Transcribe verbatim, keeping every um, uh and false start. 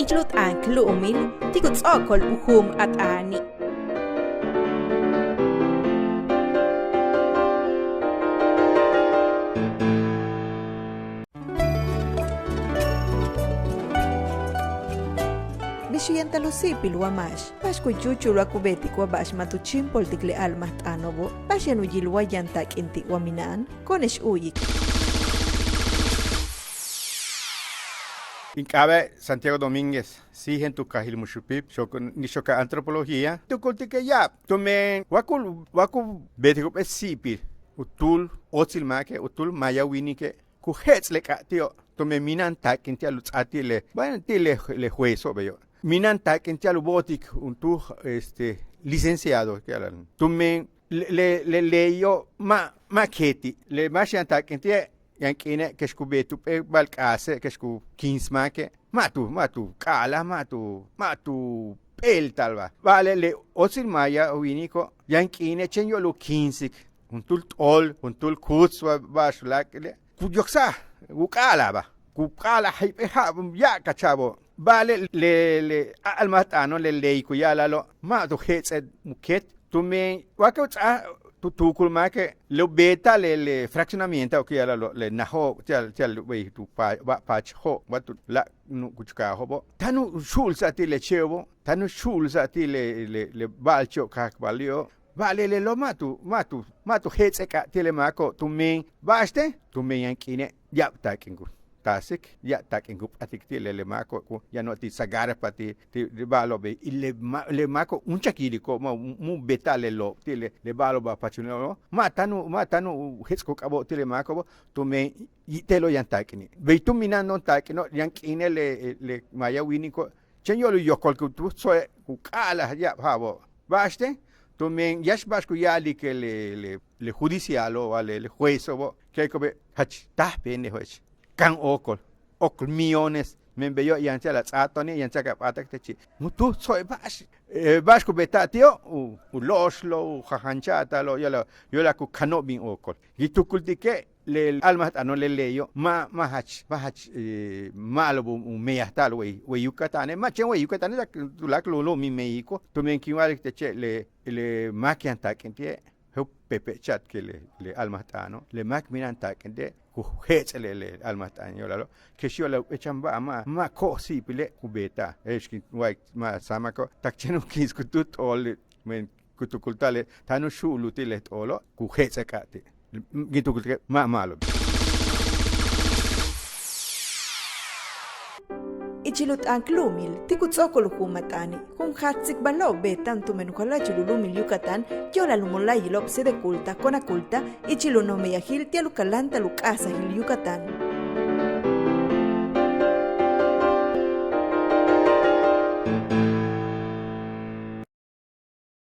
Ichil u t'aan k lu'umil ti' ku ts'o'okol u juum a t'aani'. Bix u yantal u si'ipil wa máax, ba'ax ku yúuchul wa ku beetik wa ba'ax ma' tu chíimpoltik le a'almajt'aano'obo', ba'ax yaan u yil wa yaan taak'in ti' wa mina'an. Ko'one'ex u'uyik. In k'aaba'e' Santiago Domínguez, síijen tu kaajil Muxupip, xook, in xoka'an antropología. Tukultike' ya'ab tumen wa ku, wa ku beetik jump'éel si'ipil u túul óotsil máake', u túul maaya wíinike', ku je'ets' le k'aab ti'o' tumen mina'an taak'in ti'al u ts'áaj ti' le, bueno, ti' le, le juezo beyo'. Mina'an taak'in ti'al u bo'otik juntúul, este, licenciado ti'al, tumen le, le, le leyo' ma', ma' keeti'. Le máax yaan taak'in ti'e', yaan k'iine' kex ku beet jump'éel ba'al k'aase' kex ku kíins máake', ma' tu, ma' tu k'a'alaj, ma' tu, ma' tu p'éelta'albaj. Ba'ale' le óotsil maaya wíiniko' yaan k'iine' chéen yo'ol u kíinsik juntúul t'ool, juntúul kuuts wa ba'ax u láak'ile', ku yoksa'al u k'a'alajbaj, ku k'a'alaj jayp'éel ja'ab ya'abkacha'abo'. Ba'ale' le, le a'almajt'aano', le ley ku ya'ala'alo', ma' tu je'ets'e' u keet tumen wa ka u ts'áaj tu tuukul máake', le u beeta'al le, le fraccionamiento'ob ku ya'ala'alo', le najo'ob ti'al, ti'al bey tu pa, ba, paachjo'ob wa tu láak' nukuchkaajo'obo', táan u xu'ulsa'al ti' le che'obo', táan u xu'ulsa'al ti' le, le, le ba'alche'ob kaakbali'o'. Ba'ale' lelo' ma' tu, ma' tu, ma' tu je'ets'e' k'aab ti' le máako' tumen, ba'axten, tumen yaan k'iine' ya'ab taak'in ku taasik, ya'ab taak'in ku p'atik ti' le, le máako' ku yano'ob ti' Sagarpa ti', ti' ba'alo'ob bey, y le ma', le máako' úunchak yiliko'ob ma' mu', mu' beeta'al lelo'ob ti' le, le ba'alo'ob a pachule'obo', ma' táan u, ma' táan u je'ets' ku k'abo'ob ti' le máako'obo', tumen te'elo' yaan taak'ini'. Bey tu mina'ano'on taak'ino', yaan k'iine' le, le maaya wíiniko' chéen yo'ol u yokol ku tu tso'e' ku k'a'alaj ya'ab ja'abo'. Ba'axten, tumen yáax ba'ax ku ya'alike' le, le, le judicialo' wa le, le juezo'obo', ke'iko'obe' jach táaj pendejoech, kan óokol, ok millones, men beyo' yaan ti'al a ts'áaj to'oni', yaan ti'al ka p'áatak techi'. Mu tu tso'e' ba'ax, eh, ba'ax ku beeta'al ti'o', u, u lo'oxlo', u jajancha'ata'alo', yo'olal, yo'olal ku kano'ob bin óokol. Kin tukultike' le a'almajt'aano', le leyo', ma', ma' jach, ma' jach, eh, ma'alob u meyajta'al wey, wey Yucatane', ma' chéen wey Yucatane', tuláakal u lu'umil México, tumen kin wa'alik teche' le, le máak yaan taak'in ti'e', je'el u pepe'cha'atike' le, le a'almajt'aano', le máak mina'an taak'in ti'e', ku je'ets'e' le, le a'almajt'aan yo'olalo', kex yo'olal u p'éel chan ba'al ma', ma' ko'oj si'ipile' ku beeta'al, je'ex kin wa'alik ma' sáamako', tak chéen u kíinsik juntúul t'ool, men ku tukulta'ale' táan u xu'ulul ti' le t'oolo', ku je'ets'e' k'aab ti'. Kin tukultike' ma', ma'alob. Ichil u t'aan k lu'umil ti' ku ts'o'okol u juum a t'aani', jun jaaj tsikbalo'ob beeta'an tumen u jala'achil u lu'umil Yucatán yo'olal u mola'ayilo'ob Sedeculta, Conaculta, ichil u noj meyajil ti'al u kaláanta'al u k'a'ajsajil Yucatán.